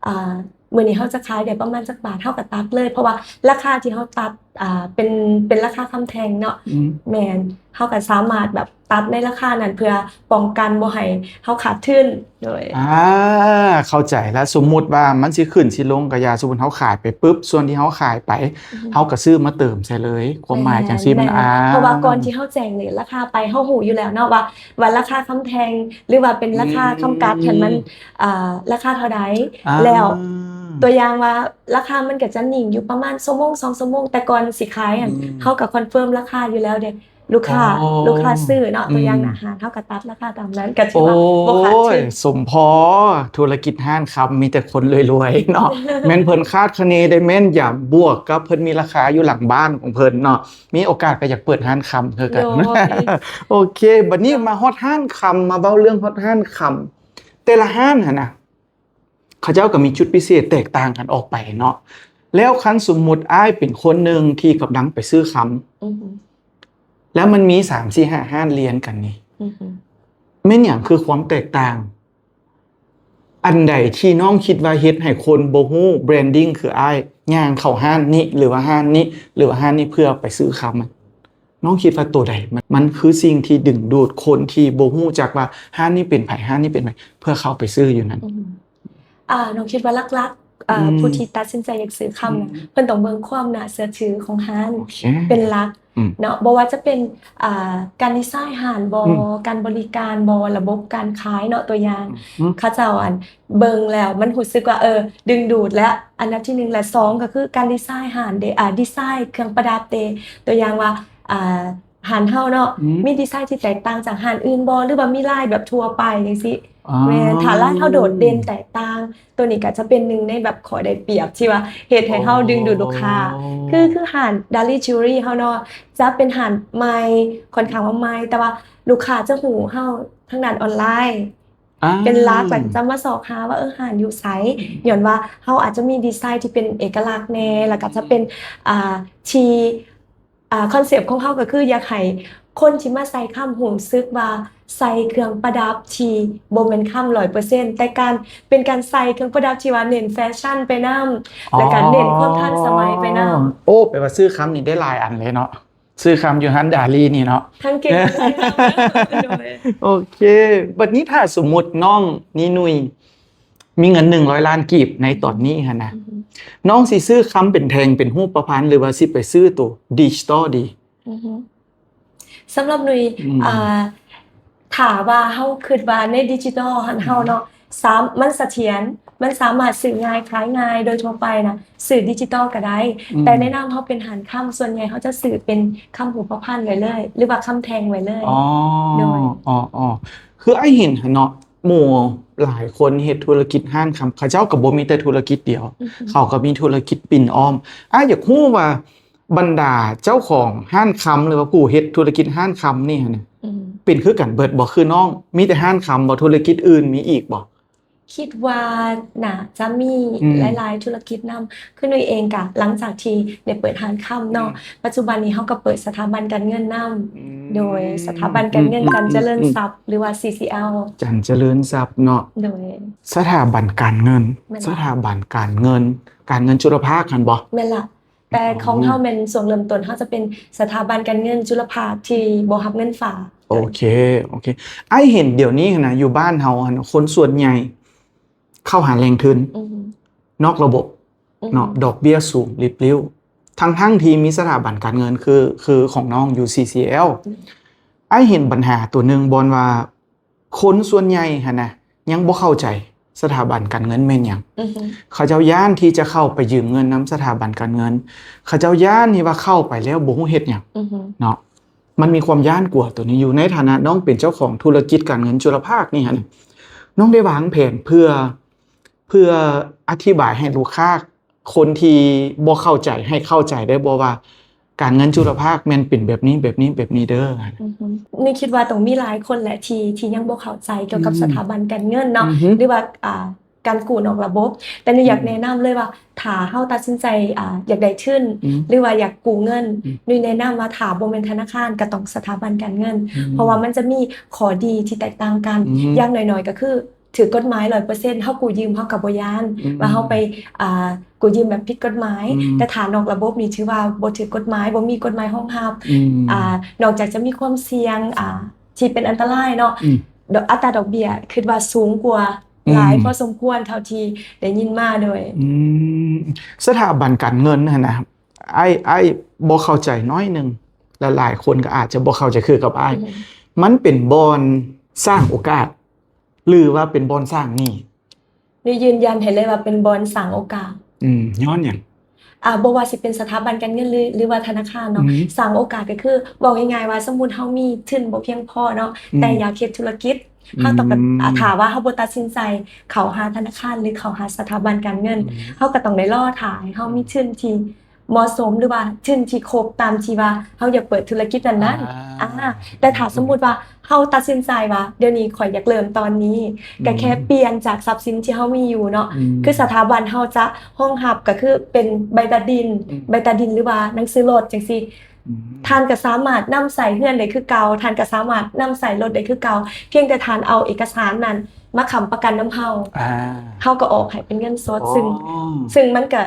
ອ່າ ມື້ນີ້ເຮົາຈະຂາຍໄດ້ປະມານຈັກບາດ ເຮົາກໍຕັດເລີຍ ເພາະວ່າລາຄາທີ່ເຮົາຕັດ ອ່າ ເປັນ ເປັນລາຄາຄຳແທ່ງເນາະ. ອືມ ແມ່ນ. ເຮົາກໍສາມາດແບບຕັດໃນລາຄານັ້ນ ເພື່ອປ້ອງກັນບໍ່ໃຫ້ເຮົາຂາດທຶນ. ໂດຍ ອ່າ ເຂົ້າໃຈລະ. ສົມມຸດວ່າມັນຊິຂຶ້ນຊິລົງກໍຢ່າ, ສົມມຸດເຮົາຂາຍໄປປຶບ ສ່ວນທີ່ເຮົາຂາຍໄປ ອືມ ເຮົາກໍຊື້ມາເຕີມໃສ່ເລີຍ. ຄວາມໝາຍຈັ່ງຊີ້ມັນ ແມ່ນ ອ່າ ເພາະວ່າກ່ອນທີ່ເຮົາແຈ້ງເຣດລາຄາໄປ ເຮົາຮູ້ຢູ່ແລ້ວເນາະວ່າ ວ່າລາຄາຄຳແທ່ງ ຫຼືວ່າເປັນລາຄາ ອືມ ຄຳກັດຫັ້ນມັນ ອ່າ ລາຄາເທົ່າໃດ. ອ່າ ແລ້ວ ຕົວຢ່າງວ່າ ລາຄາມັນກໍຈະນິ່ງຢູ່ປະມານຊົ່ວໂມງສອງຊົ່ວໂມງ ແຕ່ກ່ອນຊິຂາຍຫັ້ນ ອືມ ເຮົາກໍຄອນເຟີມລາຄາຢູ່ແລ້ວເດ້ ລູກຄ້າ ອໍ ລູກຄ້າຊື້ເນາະ ອືມ ຕົວຢ່າງອາຫານ ເຮົາກໍຕັດລາຄາຕາມນັ້ນ ກໍຖືວ່າ ໂອ້ ບໍ່ຂາດທຶນ. ໂອ້ຍ ສົມພໍ ທຸລະກິດຮ້ານຄຳມີແຕ່ຄົນລວຍໆເນາະ ແມ່ນເພິ່ນຄາດຄະເນໄດ້ແມ່ນຢຳ ບວກກັບເພິ່ນມີລາຄາຢູ່ຫຼັງບ້ານຂອງເພິ່ນເນາະ ມີໂອກາດກໍຢາກເປີດຮ້ານຄຳຄືກັນ. ໂດຍ ໂອເຄ ບັດນີ້ມາຮອດຮ້ານຄຳ ມາເວົ້າເລື່ອງຮອດຮ້ານຄຳ ແຕ່ລະຮ້ານຫັ້ນນະ ເຂົາເຈົ້າກໍມີຈຸດພິເສດແຕກຕ່າງກັນອອກໄປເນາະ. ແລ້ວຄັນສົມມຸດອ້າຍເປັນຄົນໜຶ່ງທີ່ກຳລັງໄປຊື້ຄຳ ອືຮຶ ແລ້ວມັນມີສາມ ສີ່ ຫ້າຮ້ານລຽນກັນນີ້ ອືຮຶ ແມ່ນຫຍັງຄືຄວາມແຕກຕ່າງ? ອັນໃດທີ່ນ້ອງຄິດວ່າເຮັດໃຫ້ຄົນບໍ່ຮູ້ branding ຄືອ້າຍ ຍ່າງເຂົ້າຮ້ານນີ້ ຫຼືວ່າຮ້ານນີ້ ຫຼືວ່າຮ້ານນີ້ ເພື່ອໄປຊື້ຄຳ? ນ້ອງຄິດວ່າໂຕໃດມັນ ມັນຄືສິ່ງທີ່ດຶງດູດຄົນທີ່ບໍ່ຮູ້ຈັກວ່າຮ້ານນີ້ເປັນໃຜ ຮ້ານນີ້ເປັນໃຜ ເພື່ອເຂົ້າໄປຊື້ຢູ່ນັ້ນ? ອືມ ອ່າ ນ້ອງຄິດວ່າຫຼັກໆ ອ່າ ອືມ ຜູ້ທີ່ຕັດສິນໃຈຢາກຊື້ຄຳນະ ອືມ ເພິ່ນຕ້ອງເບິ່ງຄວາມໜ້າເຊື່ອຖືຂອງຮ້ານ ໂອເຄ ເປັນຫຼັກ ອືມ ເນາະ ບໍ່ວ່າຈະເປັນ ອ່າ ການດີໄຊຮ້ານບໍ ອືມ ການບໍລິການບໍ ລະບົບການຂາຍເນາະ ຕົວຢ່າງ ອືມ ເຂົາເຈົ້າ ອັນ ເບິ່ງແລ້ວມັນຮູ້ສຶກວ່າ ເອີ ດຶງດູດແລ້ວ ອັນດັບທີໜຶ່ງ ແລະ ສອງ ກໍຄືການດີໄຊຮ້ານເດ ອ່າ ດີໄຊເຄື່ອງປະດັບເດ ຕົວຢ່າງວ່າ ອ່າ ຮ້ານເຮົາເນາະ ອືມ ມີດີໄຊທີ່ແຕກຕ່າງຈາກຮ້ານອື່ນບໍ່ ຫຼືວ່າມີລາຍແບບທົ່ວໄປຈັ່ງຊີ້? ອໍ ແມ່ນ ຖ້າລາຍເຮົາໂດດເດັ່ນແຕກຕ່າງ ໂຕນີ້ກໍຈະເປັນໜຶ່ງໃນແບບຂໍ້ໄດ້ປຽບທີ່ວ່າເຮັດໃຫ້ເຮົາ ອໍ ດຶງດູດລູກຄ້າ ຄື ຄືຮ້ານ Dali Jewelry ເຮົາເນາະ ຈະເປັນຮ້ານໃໝ່ ຄ່ອນຂ້າງວ່າໃໝ່ ແຕ່ວ່າລູກຄ້າຈະຮູ້ເຮົາທາງດ້ານອອນລາຍ ອ່າ ເປັນຫຼັກ ແລ້ວຈະມາຊອກຫາວ່າ ເອີ ຮ້ານຢູ່ໃສ ອືມ ຍ້ອນວ່າເຮົາອາດຈະມີດີໄຊທີ່ເປັນເອກະລັກແດ່ ແລ້ວກໍຈະເປັນ ອ່າ ທີ່ ອ່າ ຄອນເຊັບຂອງເຮົາກໍຄືຢາກໃຫ້ຄົນທີ່ມາໃສ່ຄຳຮູ້ສຶກວ່າໃສ່ເຄື່ອງປະດັບທີ່ບໍ່ແມ່ນຄຳຮ້ອຍເປີເຊັນ ແຕ່ການ ເປັນການໃສ່ເຄື່ອງປະດັບທີ່ວ່າເນັ້ນແຟຊັ່ນໄປນຳ ອໍ ແລ້ວກໍເນັ້ນຄວາມທັນສະໄໝໄປນຳ. ໂອ້ ແປວ່າຊື້ຄຳນີ້ໄດ້ຫຼາຍອັນເລີຍເນາະ. ຊື້ຄຳຢູ່ຮ້ານດາລີນີ້ເນາະ ທັງເກັ່ງທັງງາມ. ໂດຍ ໂອເຄ ບັດນີ້ຖ້າສົມມຸດນ້ອງນີນຸ່ຍມີເງິນໜຶ່ງຮ້ອຍລ້ານກີບໃນຕອນນີ້ຫັ້ນນະ ອືຮຶ ນ້ອງຊິຊື້ຄຳເປັນແທ່ງເປັນຮູບປະພັນ ຫຼືວ່າຊິໄປຊື້ໂຕດິຈິຕອລດີ? ອືຮຶ ສຳລັບນຸ່ຍ ອືມ ອ່າ ຖ້າວ່າເຮົາຄິດວ່າໃນດິຈິຕອລຫັ້ນ ອືມ ເຮົາເນາະ ສາມ ມັນສະຖຽນ ມັນສາມາດຊື້ງ່າຍຂາຍງ່າຍ ໂດຍທົ່ວໄປນະ ຊື້ດິຈິຕອລກໍໄດ້ ອືມ ແຕ່ແນະນຳເຮົາເປັນຮ້ານຄຳ ສ່ວນໃຫຍ່ເຮົາຈະຊື້ເປັນຄຳຮູບປະພັນໄວ້ເລີຍ ຫຼືວ່າຄຳແທ່ງໄວ້ເລີຍ. ອໍ ໂດຍ ອໍໆ ຄືອ້າຍເຫັນຫັ້ນເນາະ ໝູ່ຫຼາຍຄົນເຮັດທຸລະກິດຮ້ານຄຳ ເຂົາເຈົ້າກໍບໍ່ມີແຕ່ທຸລະກິດດຽວ ອືຮຶ ເຂົາກໍມີທຸລະກິດປິ່ນອ້ອມ. ອ້າຍຢາກຮູ້ວ່າ ບັນດາເຈົ້າຂອງຮ້ານຄຳ ຫຼືວ່າຜູ້ເຮັດທຸລະກິດຮ້ານຄຳນີ້ຫັ້ນນະ ອືມ ເປັນຄືກັນເບິດບໍ່? ຄືນ້ອງມີແຕ່ຮ້ານຄຳບໍ່? ທຸລະກິດອື່ນມີອີກບໍ່? ຄິດວ່າໜ້າຈະມີ ອືມ ຫຼາຍໆທຸລະກິດນຳ ຄືໜຸ່ຍເອງກະຫຼັງຈາກທີ່ໄດ້ເປີດຮ້ານຄຳເນາະ ອືມ ປັດຈຸບັນນີ້ເຮົາກໍເປີດສະຖາບັນການເງິນນຳ ອືມ ໂດຍສະຖາບັນການເງິນ ອືມ ຈັນຈະເລີນຊັບ ອືມ ຫຼືວ່າ ຊີຊີແອລ ຈັນຈະເລີນຊັບເນາະ ໂດຍສະຖາບັນການເງິນ ແມ່ນ ສະຖາບັນການເງິນ ການເງິນຈຸລະພາກຫັ້ນບໍ່? ແມ່ນລະ. ແຕ່ຂອງເຮົາແມ່ນ ອໍ ຊ່ວງເລີ່ມຕົ້ນເຮົາຈະເປັນສະຖາບັນການເງິນຈຸລະພາກທີ່ບໍ່ຮັບເງິນຝາກ. ໂອເຄ ໂອເຄ ອ້າຍເຫັນດຽວນີ້ຫັ້ນນະ ຢູ່ບ້ານເຮົາຫັ້ນນະ ຄົນສ່ວນໃຫຍ່ເຂົ້າຫາແຫຼ່ງທຶນ ອືຮຶ ນອກລະບົບ ເນາະ ອືມ ດອກເບ້ຍສູງລິບລິ້ວ ທັງໆທີ່ມີສະຖາບັນການເງິນຄື ຄືຂອງນ້ອງຢູ່ ຊີຊີແອລ ອືມ ອ້າຍເຫັນບັນຫາຕົວໜຶ່ງບ່ອນວ່າ ຄົນສ່ວນໃຫຍ່ຫັ້ນນະ ຍັງບໍ່ເຂົ້າໃຈສະຖາບັນການເງິນແມ່ນຫຍັງ. ອືຮຶ ເຂົາເຈົ້າຢ້ານທີ່ຈະເຂົ້າໄປຢືມເງິນນຳສະຖາບັນການເງິນ ເຂົາເຈົ້າຢ້ານທີ່ວ່າເຂົ້າໄປແລ້ວບໍ່ຮູ້ເຮັດຫຍັງ ອືຮຶ ເນາະ. ມັນມີຄວາມຢ້ານກົວຕົວນີ້ຢູ່. ໃນຖານະນ້ອງເປັນເຈົ້າຂອງທຸລະກິດການເງິນຈຸລະພາກນີ້ຫັ້ນ ນ້ອງໄດ້ວາງແຜນເພື່ອ ເພື່ອອະທິບາຍໃຫ້ລູກຄ້າ ຄົນທີ່ບໍ່ເຂົ້າໃຈ ໃຫ້ເຂົ້າໃຈໄດ້ບໍ່ວ່າ ການເງິນຈຸລະພາກແມ່ນເປັນແບບນີ້ ແບບນີ້ ແບບນີ້ເດີ. ອືຮຶ ນີ້ຄິດວ່າຕ້ອງມີຫຼາຍຄົນແຫຼະທີ່ ທີ່ຍັງບໍ່ເຂົ້າໃຈກ່ຽວກັບ ອືມ ສະຖາບັນການເງິນເນາະ ອືຮຶ ຫຼືວ່າ ອ່າ ການກູ້ນອກລະບົບ. ແຕ່ນີ້ຢາກ ອືມ ແນະນຳເລີຍວ່າ ຖ້າເຮົາຕັດສິນໃຈ ອ່າ ຢາກໄດ້ທຶນ ອືມ ຫຼືວ່າຢາກກູ້ເງິນ ອືມ ນີ້ແນະນຳວ່າຖ້າບໍ່ແມ່ນທະນາຄານ ກໍຕ້ອງສະຖາບັນການເງິນ ອືມ ເພາະວ່າມັນຈະມີຂໍ້ດີທີ່ແຕກຕ່າງກັນ ອືມ ຢ່າງໜ້ອຍໆກໍຄື ຖືກກົດໝາຍຮ້ອຍເປີເຊັນ ເຮົາກູ້ຢືມເຮົາກໍບໍ່ຢ້ານ ອືມ ວ່າເຮົາໄປ ອ່າ ກູ້ຢືມແບບຜິດກົດໝາຍ ອືມ ແຕ່ຖ້ານອກລະບົບນີ້ຖືວ່າບໍ່ຖືກກົດໝາຍ ບໍ່ມີກົດໝາຍຮອງຮັບ ອືມ ອ່າ ນອກຈາກຈະມີຄວາມສ່ຽງ ອ່າ ທີ່ເປັນອັນຕະລາຍເນາະ ອືມ ດອກ ອັດຕາດອກເບ້ຍຄິດວ່າສູງກວ່າ ອືມ ຫຼາຍພໍສົມຄວນເທົ່າທີ່ໄດ້ຍິນມາໂດຍ ອືມ ສະຖາບັນການເງິນຫັ້ນນະ ອ້າຍ ອ້າຍບໍ່ເຂົ້າໃຈໜ້ອຍໜຶ່ງ ແລະ ຫຼາຍຄົນກໍອາດຈະບໍ່ເຂົ້າໃຈຄືກັບອ້າຍ ອືມ ມັນເປັນບ່ອນສ້າງໂອກາດ ຫຼືວ່າເປັນບ່ອນສ້າງໜີ້? ນີ້ຢືນຢັນໃຫ້ເລີຍວ່າເປັນບ່ອນສ້າງໂອກາດ. ອືມ ຍ້ອນຫຍັງ? ອ່າ ບໍ່ວ່າຊິເປັນສະຖາບັນການເງິນ ຫຼື ຫຼືວ່າທະນາຄານເນາະ ອືມ ສ້າງໂອກາດກໍຄື ເວົ້າງ່າຍໆວ່າ ສົມມຸດເຮົາມີທຶນບໍ່ພຽງພໍເນາະ ອືມ ແຕ່ຢາກເຮັດທຸລະກິດ ອືມ ເຮົາຕ້ອງໄປ ອືມ ຖ້າວ່າເຮົາບໍ່ຕັດສິນໃຈເຂົ້າຫາທະນາຄານ ຫຼື ເຂົ້າຫາສະຖາບັນການເງິນ ອືມ ເຮົາກໍຕ້ອງໄດ້ລໍຖ້າໃຫ້ເຮົາມີທຶນທີ່ ເໝາະສົມ ຫຼືວ່າທຶນທີ່ຄົບຕາມທີ່ວ່າເຮົາຢາກເປີດທຸລະກິດນັ້ນໆ ອ່າ ອ່າ ແຕ່ຖ້າສົມມຸດວ່າເຮົາຕັດສິນໃຈວ່າ ດຽວນີ້ຂ້ອຍຢາກເລີ່ມຕອນນີ້ ອືມ ກໍແຄ່ປ່ຽນຈາກຊັບສິນທີ່ເຮົາມີຢູ່ເນາະ ອືມ ຄືສະຖາບັນເຮົາຈະຮອງຮັບກໍຄືເປັນໃບຕາດິນ ອືມ ໃບຕາດິນ ຫຼືວ່າໜັງສືລົດຈັ່ງຊີ້ ອືມ ທ່ານກໍສາມາດນຳໃຊ້ເຮືອນໄດ້ຄືເກົ່າ ທ່ານກໍສາມາດນຳໃຊ້ລົດໄດ້ຄືເກົ່າ ພຽງແຕ່ທ່ານເອົາເອກະສານນັ້ນມາຄ້ຳປະກັນນຳເຮົາ ອ່າ ເຮົາກໍອອກໃຫ້ເປັນເງິນສົດ ອໍ ຊຶ່ງ ຊຶ່ງມັນກໍ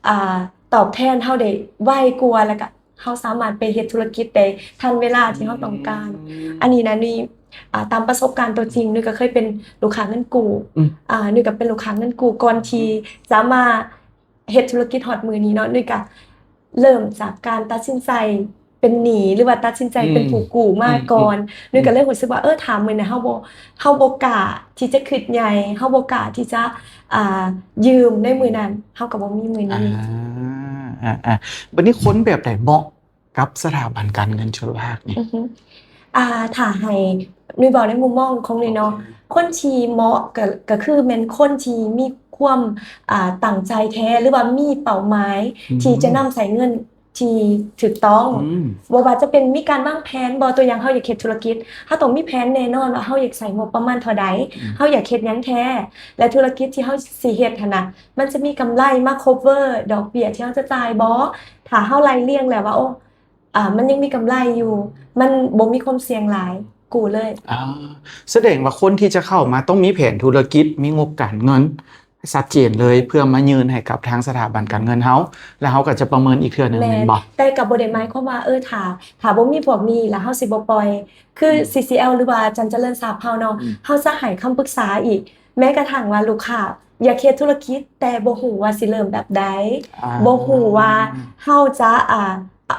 ອ່າ ຕອບແທນເຮົາໄດ້ໄວກວ່າ ແລ້ວກະເຮົາສາມາດໄປເຮັດທຸລະກິດໄດ້ທັນເວລາທີ່ເຮົາຕ້ອງການ ອືມ ອັນນີ້ນະ ນີ້ ອ່າ ຕາມປະສົບການຕົວຈິງ ນີ້ກໍເຄີຍເປັນລູກຄ້າເງິນກູ້ ອືມ ອ່າ ນີ້ກໍເປັນລູກຄ້າເງິນກູ້ ກ່ອນທີ່ຈະມາເຮັດທຸລະກິດຮອດມື້ນີ້ເນາະ ນີ້ກໍເລີ່ມຈາກການຕັດສິນໃຈ ເປັນໜີ້ ຫຼືວ່າຕັດສິນໃຈເປັນ ອືມ ຜູ້ກູ້ມາ ອືມ ກ່ອນ ອືມ ນຸ້ຍກໍເລີຍຮູ້ສຶກວ່າ ເອີ ຖ້າມື້ນັ້ນເຮົາບໍ່ ເຮົາບໍ່ກ້າທີ່ຈະຄິດໃຫຍ່ ເຮົາບໍ່ກ້າທີ່ຈະ ອ່າ ຢືມໃນມື້ນັ້ນ ເຮົາກໍບໍ່ມີມື້ນີ້ ອ່າ ອ່າ ອ່າ ບັດນີ້ຄົນແບບໃດເໝາະກັບສະຖາບັນການເງິນຊົນລະພາກນີ້? ອືຮຶ ອ່າ ຖ້າໃຫ້ນຸ້ຍເວົ້າໃນມຸມມອງຂອງນຸ້ຍເນາະ ໂອເຄ ຄົນທີ່ເໝາະກໍ ກໍຄືແມ່ນຄົນທີ່ມີຄວາມ ອ່າ ຕັ້ງໃຈແທ້ ຫຼືວ່າມີເປົ້າໝາຍ ອືມ ທີ່ຈະນຳໃຊ້ເງິນ ທີ່ຖືກຕ້ອງ ອືມ ບໍ່ວ່າຈະເປັນມີການວາງແຜນບໍ່ ຕົວຢ່າງເຮົາຢາກເຮັດທຸລະກິດ ເຮົາຕ້ອງມີແຜນແນ່ນອນວ່າເຮົາຢາກໃຊ້ງົບປະມານເທົ່າໃດ ອືມ ເຮົາຢາກເຮັດຫຍັງແທ້ ແລະ ທຸລະກິດທີ່ເຮົາຊິເຮັດຫັ້ນນະ ມັນຈະມີກຳໄລມາ cover ດອກເບ້ຍທີ່ເຮົາຈະຈ່າຍບໍ່ ຖ້າເຮົາໄລ່ລຽງແລ້ວວ່າ ໂອ້ ອ່າ ມັນຍັງມີກຳໄລຢູ່ ມັນບໍ່ມີຄວາມສ່ຽງຫຼາຍ ກູ້ເລີຍ ອ່າ ສະແດງວ່າຄົນທີ່ຈະເຂົ້າມາຕ້ອງມີແຜນທຸລະກິດ ມີງົບການເງິນ ຊັດເຈນເລີຍ ເພື່ອມາຍື່ນໃຫ້ກັບທາງສະຖາບັນການເງິນເຮົາ ແລ້ວເຮົາກໍຈະປະເມີນອີກເທື່ອໜຶ່ງ ແມ່ນ ແມ່ນບໍ່? ແຕ່ກໍບໍ່ໄດ້ໝາຍຄວາມວ່າ ເອີ ຖ້າ ຖ້າບໍ່ມີພວກນີ້ ແລ້ວເຮົາຊິບໍ່ປ່ອຍ ຄື ອືມ ຊີຊີແອລ ຫຼືວ່າຈັນຈະເລີນຊັບເຮົາເນາະ ອືມ ເຮົາຈະໃຫ້ຄຳປຶກສາອີກ ແມ້ກະທັ້ງວ່າລູກຄ້າຢາກເຮັດທຸລະກິດ ແຕ່ບໍ່ຮູ້ວ່າຊິເລີ່ມແບບໃດ ອ່າ ບໍ່ຮູ້ວ່າເຮົາຈະ ອ່າ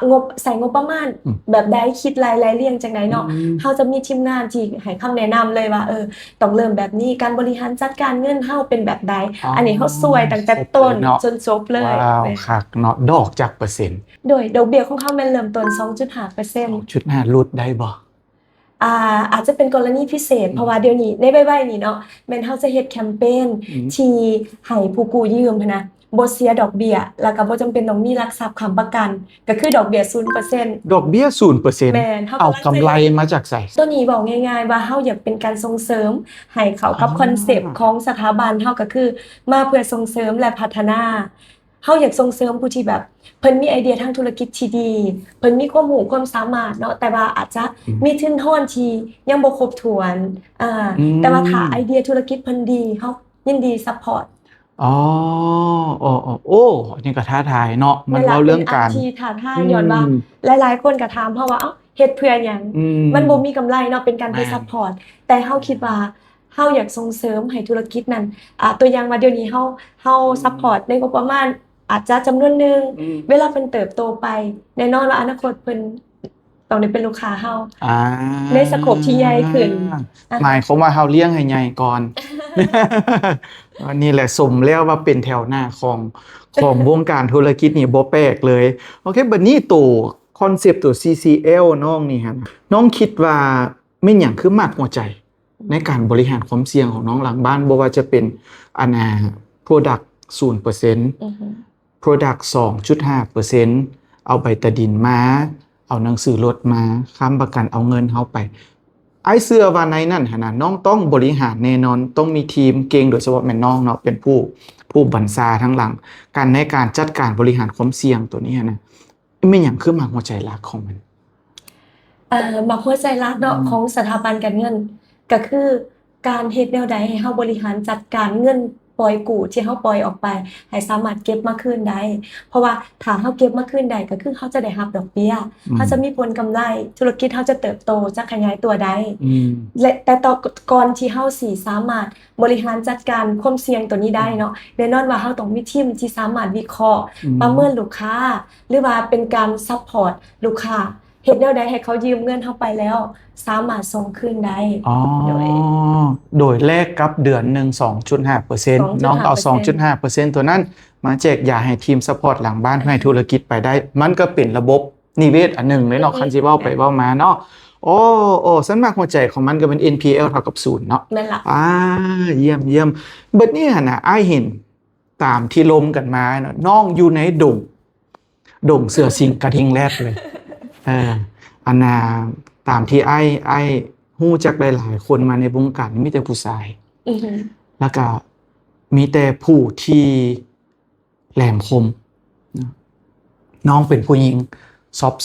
ງົບ ໃຊ້ງົບປະມານ ອືມ ແບບໃດ ຄິດໄລ່ ໄລ່ລຽງຈັ່ງໃດເນາະ ອືມ ເຮົາຈະມີທີມງານທີ່ໃຫ້ຄຳແນະນຳເລີຍວ່າ ເອີ ຕ້ອງເລີ່ມແບບນີ້ ການບໍລິຫານຈັດການເງິນເຮົາເປັນແບບໃດ ອໍ ອັນນີ້ເຮົາຊ່ວຍຕັ້ງແຕ່ຕົ້ນຈົນຈົບເລີຍ ວ້າວ ແມ່ນ ຄັກເນາະ ດອກຈັກເປີເຊັນ? ໂດຍ ດອກເບ້ຍຂອງເຮົາແມ່ນເລີ່ມຕົ້ນ ສອງຈຸດຫ້າເປີເຊັນ ສອງຈຸດຫ້າ ຫຼຸດໄດ້ບໍ່? ອ່າ ອາດຈະເປັນກໍລະນີພິເສດ ອືມ ເພາະວ່າດຽວນີ້ໃນໄວໆນີ້ເນາະ ແມ່ນເຮົາຈະເຮັດແຄມເປນ ອືມ ທີ່ໃຫ້ຜູ້ກູ້ຢືມຫັ້ນນະ ບໍ່ເສຍດອກເບ້ຍ ແລ້ວກໍບໍ່ຈຳເປັນຕ້ອງມີຫຼັກຊັບຄ້ຳປະກັນ ກໍຄືດອກເບ້ຍສູນເປີເຊັນ ດອກເບ້ຍສູນເປີເຊັນ ແມ່ນ ເຮົາ ເອົາກຳໄລມາຈາກໃສ? ຕົວນີ້ເວົ້າງ່າຍໆວ່າເຮົາຢາກເປັນການສົ່ງເສີມໃຫ້ເຂົ້າກັບ ອ່າ ຄອນເຊັບຂອງສະຖາບັນເຮົາ ກໍຄືມາເພື່ອສົ່ງເສີມ ແລະ ພັດທະນາ ເຮົາຢາກສົ່ງເສີມຜູ້ທີ່ແບບ ເພິ່ນມີໄອເດຍທາງທຸລະກິດທີ່ດີ ເພິ່ນມີຄວາມຮູ້ຄວາມສາມາດເນາະ ແຕ່ວ່າອາດຈະ ອືມ ມີທຶນຮອນທີ່ຍັງບໍ່ຄົບຖ້ວນ ອ່າ ອືມ ແຕ່ວ່າຖ້າໄອເດຍທຸລະກິດເພິ່ນດີ ເຮົາຍິນດີຊັບພອດ ອໍ ໂອ້ ໂອ້ ໂອ້ ອັນນີ້ກໍທ້າທາຍເນາະ ມັນເວົ້າເລື່ອງການ ແມ່ນລະ ເປັນອັນທີ່ທ້າທາຍ ອືມ ຍ້ອນວ່າຫຼາຍໆຄົນກໍຖາມເຮົາວ່າ ເອົ້າ ເຮັດເພື່ອຫຍັງ? ອືມ ມັນບໍ່ມີກຳໄລເນາະ ເປັນການໄປ ແມ່ນ ຊັບພອດ ແຕ່ເຮົາຄິດວ່າເຮົາຢາກສົ່ງເສີມໃຫ້ທຸລະກິດນັ້ນ ອ່າ ຕົວຢ່າງວ່າດຽວນີ້ເຮົາ ເຮົາ ອືມ ຊັບພອດໃນງົບປະມານ ອາດຈະຈຳນວນໜຶ່ງ ອືມ ເວລາເພິ່ນເຕີບໂຕໄປ ແນ່ນອນວ່າອະນາຄົດເພິ່ນຕ້ອງໄດ້ເປັນລູກຄ້າເຮົາ ອ່າ ໃນສະໂກບທີ່ໃຫຍ່ຂຶ້ນ ອ່າ ໝາຍຄວາມວ່າເຮົາລ້ຽງໃຫ້ໃຫຍ່ກ່ອນ ອັນນີ້ແຫຼະສົມແລ້ວວ່າເປັນແຖວໜ້າຂອງ ຂອງວົງການທຸລະກິດນີ້ ບໍ່ແປກເລີຍ. ໂອເຄ ບັດນີ້ໂຕຄອນເຊັບໂຕ ຊີຊີແອລ ນ້ອງນີ້ຫັ້ນ ນ້ອງຄິດວ່າແມ່ນຫຍັງຄືໝາກຫົວໃຈ ໃນການບໍລິຫານຄວາມສ່ຽງຂອງນ້ອງຫຼັງບ້ານ ບໍ່ວ່າຈະເປັນ ອັນນ່າ product ສູນເປີເຊັນ ອືຮຶ product ສອງຈຸດຫ້າເປີເຊັນ ເອົາໃບຕາດິນມາ ເອົາໜັງສືລົດມາ ຄ້ຳປະກັນ ເອົາເງິນເຮົາໄປ. ອ້າຍເຊື່ອວ່າໃນນັ້ນຫັ້ນນະ ນ້ອງຕ້ອງບໍລິຫານແນ່ນອນ ຕ້ອງມີທີມເກັ່ງ ໂດຍສະເພາະແມ່ນນ້ອງເນາະ ເປັນຜູ້ ຜູ້ບັນຊາທາງຫຼັງ ການ ໃນການຈັດການບໍລິຫານຄວາມສ່ຽງໂຕນີ້ຫັ້ນນະ ແມ່ນຫຍັງຄືໝາກຫົວໃຈຫຼັກຂອງມັນ? ເອີ ໝາກຫົວໃຈຫຼັກເນາະ ອືມ ຂອງສະຖາບັນການເງິນ ກໍຄືການເຮັດແນວໃດໃຫ້ເຮົາບໍລິຫານຈັດການເງິນປ່ອຍກູ້ທີ່ເຮົາປ່ອຍອອກໄປ ໃຫ້ສາມາດເກັບມາຄືນໄດ້ ເພາະວ່າຖ້າເຮົາເກັບມາຄືນໄດ້ ກໍຄືເຮົາຈະໄດ້ຮັບດອກເບ້ຍ ອືມ ເຮົາຈະມີຜົນກຳໄລ ທຸລະກິດເຮົາຈະເຕີບໂຕ ຈະຂະຫຍາຍຕົວໄດ້ ອືມ ແລະ ແຕ່ຕໍ່ ກ່ອນທີ່ເຮົາຊິສາມາດ ບໍລິຫານຈັດການຄວາມສ່ຽງໂຕນີ້ໄດ້ເນາະ ອືມ ແນ່ນອນວ່າເຮົາຕ້ອງມີທີມທີ່ສາມາດວິເຄາະ ອືມ ປະເມີນລູກຄ້າ ຫຼືວ່າເປັນການຊັບພອດລູກຄ້າ ເຮັດແນວໃດໃຫ້ເຂົາຢືມເງິນເຮົາໄປແລ້ວ ສາມາດສົ່ງຄືນໄດ້ ອໍ ໂດຍ ໂດຍແລກກັບເດືອນໜຶ່ງ ສອງຈຸດຫ້າເປີເຊັນ ສອງຈຸດຫ້າເປີເຊັນ ນ້ອງເອົາ ສອງຈຸດຫ້າເປີເຊັນ ໂຕນັ້ນມາແຈກຢາຍໃຫ້ທີມຊັບພອດຫຼັງບ້ານ ເພື່ອໃຫ້ທຸລະກິດໄປໄດ້ ມັນກໍເປັນລະບົບ ນິເວດອັນໜຶ່ງເລີຍເນາະ ເອີ ຄັນຊິເວົ້າໄປເວົ້າມາເນາະ ໂອ້ ໂອ້ ສັນໝາກຫົວໃຈຂອງມັນກໍແມ່ນ ເອັນພີແອລ ເທົ່າກັບສູນເນາະ ແມ່ນລະ ອ່າ ຢ້ຽມ ຢ້ຽມ ບັດນີ້ຫັ້ນນະ ອ້າຍເຫັນຕາມທີ່ລົມກັນມາເນາະ ນ້ອງຢູ່ໃນດົງ ດົງເສືອສິງກະທິງແລດເລີຍ ເອີ ອັນນ່າ ຕາມທີ່ອ້າຍ ອ້າຍຮູ້ຈັກຫຼາຍໆຄົນມາໃນວົງການ ມີແຕ່ຜູ້ຊາຍ ອືຮຶ ແລ້ວກະມີແຕ່ຜູ້ທີ່ ແຫຼມຄົມ ນ້ອງເປັນຜູ້ຍິງ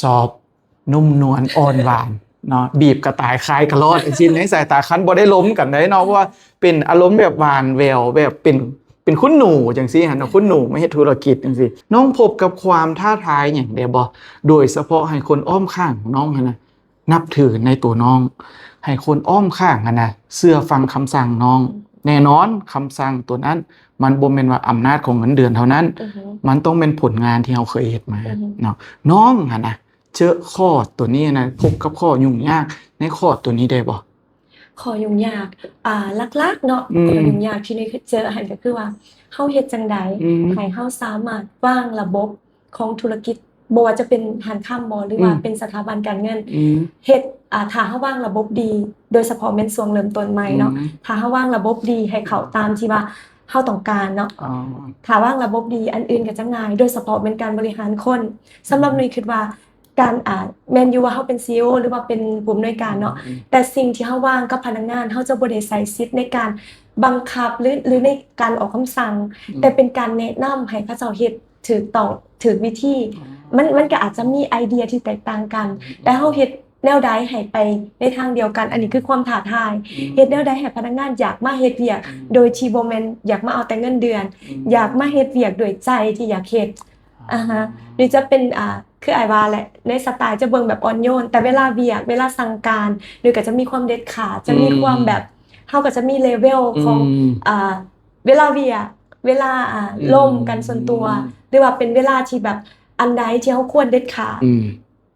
ຊອບໆ ນຸ້ມນວນ ອ່ອນຫວານເນາະ ບີບກະຕາຍ ຄາຍກະລອດ ຈັ່ງຊີ້ ໃນສາຍຕາ ຄັນບໍ່ໄດ້ລົມກັນໄດ໋ເນາະ ເພາະວ່າເປັນອາລົມແບບຫວານແຫວວ ແບບເປັນ ເປັນຄຸນໜູຈັ່ງຊີ້ຫັ້ນເນາະ ຄຸນໜູມາເຮັດທຸລະກິດຈັ່ງຊີ້ ນ້ອງພົບກັບຄວາມທ້າທາຍຫຍັງແດ່ບໍ່? ໂດຍສະເພາະໃຫ້ຄົນອ້ອມຂ້າງຂອງນ້ອງຫັ້ນນະ ນັບຖືໃນໂຕນ້ອງ ໃຫ້ຄົນອ້ອມຂ້າງຫັ້ນນະ ເຊື່ອຟັງຄຳສັ່ງນ້ອງ ແນ່ນອນ ຄຳສັ່ງໂຕນັ້ນ ມັນບໍ່ແມ່ນວ່າອຳນາດຂອງເງິນເດືອນເທົ່ານັ້ນ ອືຮຶ ມັນຕ້ອງແມ່ນຜົນງານທີ່ເຮົາເຄີຍເຮັດມາ ອືຮຶ ເນາະ ນ້ອງຫັ້ນນະ ເຈີຂໍ້ໂຕນີ້ນະ ພົບກັບຂໍ້ຫຍຸ້ງຍາກໃນຂໍ້ໂຕນີ້ໄດ້ບໍ່? ຂໍ້ຫຍຸ້ງຍາກ ອ່າ ຫຼັກໆເນາະ ອືມ ຂໍ້ຫຍຸ້ງຍາກທີ່ໄດ້ເຈີຫັ້ນກໍຄືວ່າ ເຮົາເຮັດຈັ່ງໃດ ອືມ ໃຫ້ເຮົາສາມາດວາງລະບົບ ຂອງທຸລະກິດ ບໍ່ວ່າຈະເປັນຮ້ານຄຳບໍ ຫຼືວ່າ ອືມ ເປັນສະຖາບັນການເງິນ ອືມ ເຮັດ ອ່າ ຖ້າເຮົາວາງລະບົບດີ ໂດຍສະເພາະແມ່ນຊ່ວງເລີ່ມຕົ້ນໃໝ່ເນາະ ອືມ ຖ້າເຮົາວາງລະບົບດີໃຫ້ເຂົ້າຕາມທີ່ວ່າເຮົາຕ້ອງການເນາະ ອໍ ຖ້າວາງລະບົບດີ ອັນອື່ນກໍຈະງ່າຍ ໂດຍສະເພາະແມ່ນການບໍລິຫານຄົນ ສຳລັບ ອືມ ໜຸ່ຍຄິດວ່າ ການ ອ່າ ແມ່ນຢູ່ວ່າເຮົາເປັນ ຊີອີໂອ ຫຼືວ່າເປັນຜູ້ອຳນວຍການເນາະ ອືມ ແຕ່ສິ່ງທີ່ເຮົາວາງກັບພະນັກງານ ເຮົາຈະບໍ່ໄດ້ໃຊ້ສິດໃນການບັງຄັບ ຫຼື ຫຼືໃນການອອກຄຳສັ່ງ ອືມ ແຕ່ເປັນການແນະນຳໃຫ້ເຂົາເຈົ້າເຮັດ ຖືກຕ້ອງ ຖືກວິທີ ອໍ ມັນ ມັນກໍອາດຈະມີໄອເດຍທີ່ແຕກຕ່າງກັນ ອືມ ແຕ່ເຮົາເຮັດແນວໃດໃຫ້ໄປໃນທາງດຽວກັນ ອັນນີ້ຄືຄວາມທ້າທາຍ ອືມ ເຮັດແນວໃດໃຫ້ພະນັກງານຢາກມາເຮັດວຽກ ອືມ ໂດຍທີ່ບໍ່ແມ່ນຢາກມາເອົາແຕ່ເງິນເດືອນ ອືມ ຢາກມາເຮັດວຽກດ້ວຍໃຈທີ່ຢາກເຮັດ ອໍ ອາຮະ ຫຼືຈະເປັນ ອ່າ ຄືອ້າຍວ່າແຫຼະ ໃນສະໄຕລ໌ຈະເບິ່ງແບບອ່ອນໂຍນ ແຕ່ເວລາວຽກ ເວລາສັ່ງການ ໂດຍກໍຈະມີຄວາມເດັດຂາດ ຈະມີ ອືມ ຄວາມແບບ ເຮົາກໍຈະມີເລເວວຂອງ ອືມ ອ່າ ເວລາວຽກ ເວລາ ອ່າ ອືມ ລົມກັນສ່ວນຕົວ ຫຼືວ່າເປັນເວລາທີ່ແບບ ອັນໃດທີ່ເຮົາຄວນເດັດຂາດ ອືມ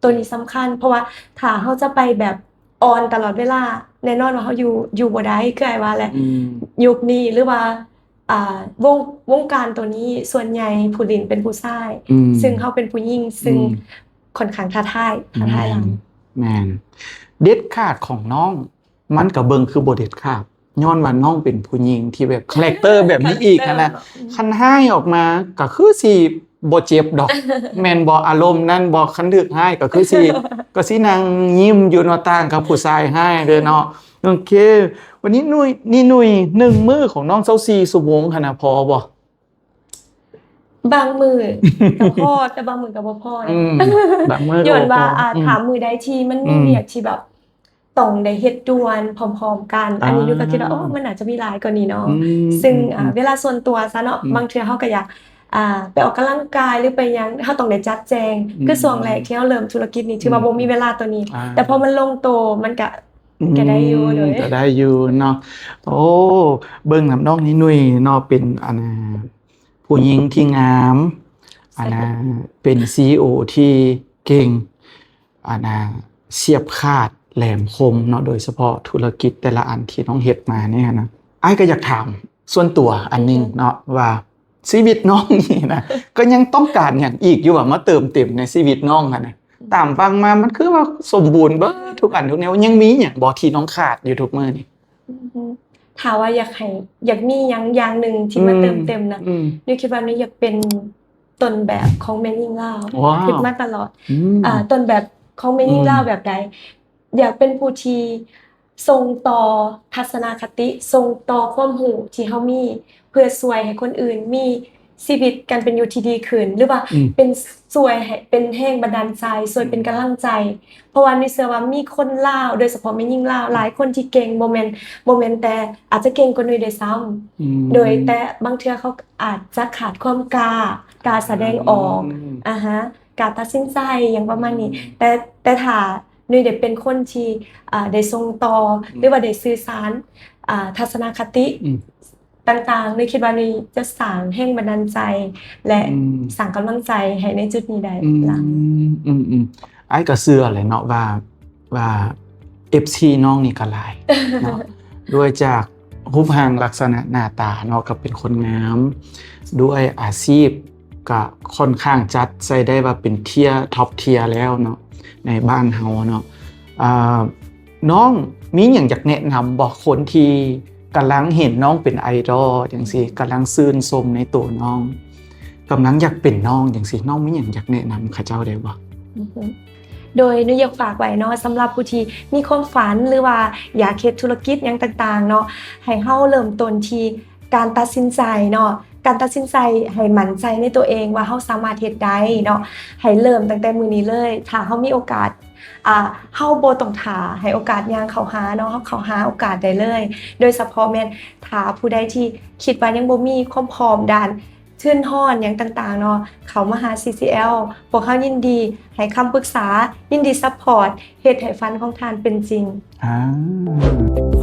ໂຕນີ້ສຳຄັນ ເພາະວ່າຖ້າເຮົາຈະໄປແບບອ່ອນຕະຫຼອດເວລາ ແນ່ນອນວ່າເຮົາຢູ່ ຢູ່ບໍ່ໄດ້ ຄືອ້າຍວ່າແຫຼະ ອືມ ຍຸກນີ້ ຫຼືວ່າ ອ່າ ວົງ ວົງການໂຕນີ້ ສ່ວນໃຫຍ່ຜູ້ຫຼິ້ນເປັນຜູ້ຊາຍ ອືມ ຊຶ່ງເຮົາເປັນຜູ້ຍິງ ຊຶ່ງ ອືມ ຄ່ອນຂ້າງທ້າທາຍ ທ້າທາຍຫຼາຍ ແມ່ນ ແມ່ນ ເດັດຂາດຂອງນ້ອງ ມັນກໍເບິ່ງຄືບໍ່ເດັດຂາດ ຍ້ອນວ່ານ້ອງເປັນຜູ້ຍິງທີ່ແບບຄາແຣັກເຕີແບບນີ້ອີກຫັ້ນນະ ຄັນຮ້າຍອອກມາກໍຄືຊິບໍ່ເຈັບດອກ ແມ່ນບໍ່? ອາລົມນັ້ນບໍ່ ຄັນຖືກຮ້າຍກໍຄືຊິ ກໍຊິນັ່ງຍິ້ມຢູ່ເນາະ ຕ່າງກັບຜູ້ຊາຍຮ້າຍເດ້ເນາະ. ໂອເຄ ວັນນີ້ໜຸ່ຍ ນີ້ໜຸ່ຍ ໜຶ່ງມື້ຂອງນ້ອງຊາວສີ່ຊົ່ວໂມງຫັ້ນນະ ພໍບໍ່? ບາງມື້ກໍພໍ ແຕ່ບາງມື້ກໍບໍ່ພໍ ອືມ ບາງມື້ກໍບໍ່ພໍ ຍ້ອນວ່າ ອືມ ຖ້າມື້ໃດທີ່ມັນມີ ອືມ ວຽກທີ່ແບບ ຕ້ອງໄດ້ເຮັດດ່ວນພ້ອມໆກັນ ອ່າ ອັນນີ້ໜູກໍຄິດວ່າ ໂອ້ ມັນໜ້າຈະມີຫຼາຍກວ່ານີ້ເນາະ ອືມ ຊຶ່ງ ອືມ ອ່າ ເວລາສ່ວນຕົວຊະເນາະ ອືມ ບາງເທື່ອເຮົາກໍຢາກ ອ່າ ໄປອອກກຳລັງກາຍ ຫຼືໄປຫຍັງ ເຮົາຕ້ອງໄດ້ຈັດແຈງ ອືມ ຄືຊ່ວງແລກທີ່ເຮົາເລີ່ມທຸລະກິດນີ້ ຖືວ່າ ອືມ ບໍ່ມີເວລາຕົວນີ້ ອ່າ ແຕ່ພໍມັນລົງໂຕ ມັນກະ ອືມ ກະໄດ້ຢູ່ ໂດຍ ກະໄດ້ຢູ່ເນາະ ໂອ້ ເບິ່ງນຳນ້ອງນິໜຸ່ຍເນາະ ເປັນ ອັນ ຜູ້ຍິງທີ່ງາມ ອັນນ່າ ເປັນ CEO ທີ່ເກັ່ງ ອັນນ່າ ສຽບຂາດແຫຼມຄົມເນາະ ໂດຍສະເພາະທຸລະກິດແຕ່ລະອັນທີ່ນ້ອງເຮັດມານີ້ນະ. ອ້າຍກໍຢາກຖາມສ່ວນຕົວອັນໜຶ່ງເນາະ ວ່າຊີວິດນ້ອງນີ້ນະ ກໍຍັງຕ້ອງການຫຍັງອີກຢູ່ຫວາ ມາເຕີມເຕັມໃນຊີວິດນ້ອງຫັ້ນນະ? ຕາມຟັງມາມັນຄືວ່າສົມບູນເບິດທຸກອັນທຸກແນວ ຍັງມີຫຍັງບໍ່ທີ່ນ້ອງຂາດຢູ່ທຸກມື້ນີ້? ອືມ ຖ້າວ່າຢາກໃຫ້ ຢາກມີຫຍັງຢ່າງໜຶ່ງທີ່ມາເຕີມເຕັມນະ ອືມ ໜູຄິດວ່າໜູຢາກເປັນຕົ້ນແບບຂອງແມ່ຍິງລາວ ຄິດມາຕະຫຼອດ ອືມ ອາ ຕົ້ນແບບຂອງແມ່ຍິງລາວ ອືມ ແບບໃດ? ຢາກເປັນຜູ້ທີ່ສົ່ງຕໍ່ທັດສະນະຄະຕິ ສົ່ງຕໍ່ຄວາມຮູ້ທີ່ເຮົາມີ ເພື່ອຊ່ວຍໃຫ້ຄົນອື່ນມີຊີວິດການເປັນຢູ່ທີ່ດີຂຶ້ນ ຫຼືວ່າ ອືມ ເປັນ ຊ່ວຍໃຫ້ເປັນແຮງບັນດານໃຈ ຊ່ວຍເປັນກຳລັງໃຈ ເພາະວ່າໜຸ່ຍເຊື່ອວ່າມີຄົນລາວ ໂດຍສະເພາະແມ່ຍິງລາວຫຼາຍຄົນທີ່ເກັ່ງ ບໍ່ແມ່ນ ບໍ່ແມ່ນແຕ່ ອາດຈະເກັ່ງກວ່າໜຸ່ຍດ້ວຍຊ້ຳ ອືມ ໂດຍແຕ່ບາງເທື່ອເຂົາອາດຈະຂາດຄວາມກ້າ ກ້າສະແດງອອກ ອືມ ອາຮະ ກ້າຕັດສິນໃຈ ຫຍັງປະມານນີ້ ອືມ ແຕ່ ແຕ່ຖ້າໜຸ່ຍໄດ້ເປັນຄົນທີ່ ອາ ໄດ້ສົ່ງຕໍ່ ອືມ ຫຼືວ່າໄດ້ສື່ສານ ອາ ທັດສະນະຄະຕິ ອືມ ຕ່າງໆ ໜຸ່ຍຄິດວ່າໜຸ່ຍຈະສ້າງແຮງບັນດານໃຈ ແລະ ອືມ ສ້າງກຳລັງໃຈໃຫ້ໃນຈຸດນີ້ໄດ້ ອືມ ຫຼາຍ ອືມໆ ອ້າຍກໍເຊື່ອແຫຼະເນາະວ່າ ວ່າ ເອັຟຊີ ນ້ອງນີ້ກໍຫຼາຍເນາະ ດ້ວຍຈາກຮູບຮ່າງລັກສະນະໜ້າຕາເນາະ ກໍເປັນຄົນງາມ ດ້ວຍອາຊີບກໍຄ່ອນຂ້າງຈັດໃສ່ໄດ້ວ່າເປັນເທຍ ທັອບເທຍແລ້ວເນາະ ໃນບ້ານເຮົາເນາະ ອາ ນ້ອງມີຫຍັງຢາກແນະນຳບໍ່? ຄົນທີ່ກຳລັງເຫັນນ້ອງເປັນໄອດອລຈັ່ງຊີ້ ກຳລັງຊື່ນຊົມໃນໂຕນ້ອງ ກຳລັງຢາກເປັນນ້ອງຈັ່ງຊີ້ ນ້ອງມີຫຍັງຢາກແນະນຳເຂົາເຈົ້າໄດ້ບໍ່? ອືຮຶ ໂດຍໜູຢາກຝາກໄວ້ເນາະ ສຳລັບຜູ້ທີ່ມີຄວາມຝັນ ຫຼືວ່າຢາກເຮັດທຸລະກິດຫຍັງຕ່າງໆເນາະ ໃຫ້ເຮົາເລີ່ມຕົ້ນທີ່ການຕັດສິນໃຈເນາະ ການຕັດສິນໃຈໃຫ້ໝັ້ນໃຈໃນຕົວເອງວ່າເຮົາສາມາດເຮັດໄດ້ເນາະ ໃຫ້ເລີ່ມຕັ້ງແຕ່ມື້ນີ້ເລີຍ ຖ້າເຮົາມີໂອກາດ ອ່າ ເຮົາບໍ່ຕ້ອງຖ້າໃຫ້ໂອກາດຍ່າງເຂົ້າຫາເນາະ ເຮົາເຂົ້າຫາໂອກາດໄດ້ເລີຍ ໂດຍສະເພາະແມ່ນຖ້າຜູ້ໃດທີ່ຄິດວ່າຍັງບໍ່ມີຄວາມພ້ອມດ້ານທຶນຮອນຫຍັງຕ່າງໆເນາະ ເຂົ້າມາຫາ ຊີຊີແອລ ພວກເຮົາຍິນດີໃຫ້ຄຳປຶກສາ ຍິນດີຊັບພອດ ເຮັດໃຫ້ຝັນຂອງທ່ານເປັນຈິງ. ອາ